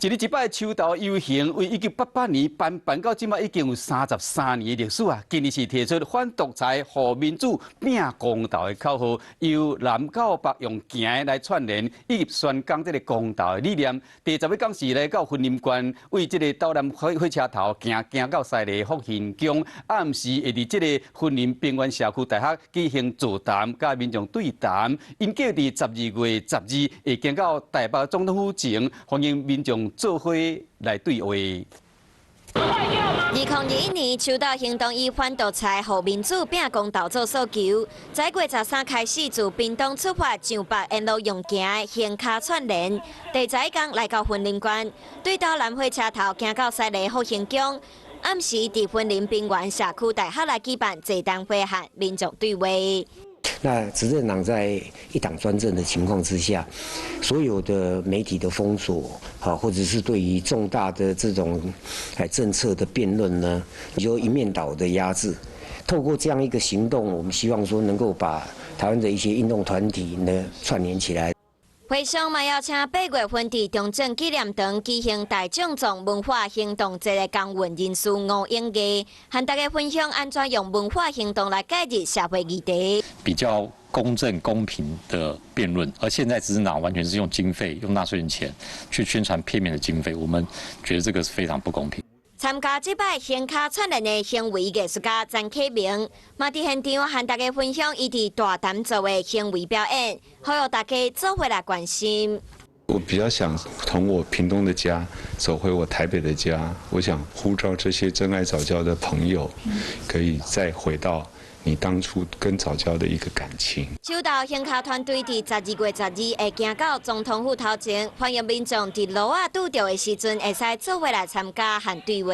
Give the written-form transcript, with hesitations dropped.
一年一擺秋鬥遊行，為1988年辦辦到這擺已經有33年的歷史啊！今年是提出反獨裁、護民主、拼公投的口號，由南到北用行來串聯，以及宣講這個公投的理念。第十一工是來到雲林縣，為這個斗南火火車頭行行到西螺福興宮，暗時會佇這個雲林平原社區大學舉行座談，佮民眾對談。𪜶計佇12月12會行到台北總統府前，歡迎民眾做伙來對話。2021年，秋鬥行動以反獨裁、護民主、拼公投做訴求。11月13開始自屏東出發，上北沿路用行行跤串聯。第十一工來到雲林縣，對斗南火車頭行到西螺福興宮，暗時佇雲林平原社區大學來舉辦座談會和民眾對話。那執政黨在一黨專政的情況之下，所有的媒體的封鎖，或者是對於重大的這種政策的辯論呢，就一面倒的壓制。透過這樣一個行動，我們希望說能夠把台灣的一些運動團體呢串聯起來。會上嘛邀請8月份佇中正紀念堂舉行大眾藏文化行動節的工運人士吳永義，和大家分享按怎用文化行動來解決社會議題。比較公正公平的辯論，而現在執政黨完全是用經費、用納稅人錢去宣傳片面的經費，我們覺得這個是非常不公平。參加這擺行跤串聯的行為藝術家陳啟明，嘛佇現場和大家分享伊佇大潭做的行為表演，呼籲大家做伙來關心。我比較想從我屏東的家走回我台北的家，我想呼召這些珍愛藻礁的朋友，可以再回到你當初跟藻礁的一個感情。秋鬥行跤團隊佇12月12會行到總統府頭前，歡迎民眾佇路仔拄著的時陣，會使做伙來參加和對話。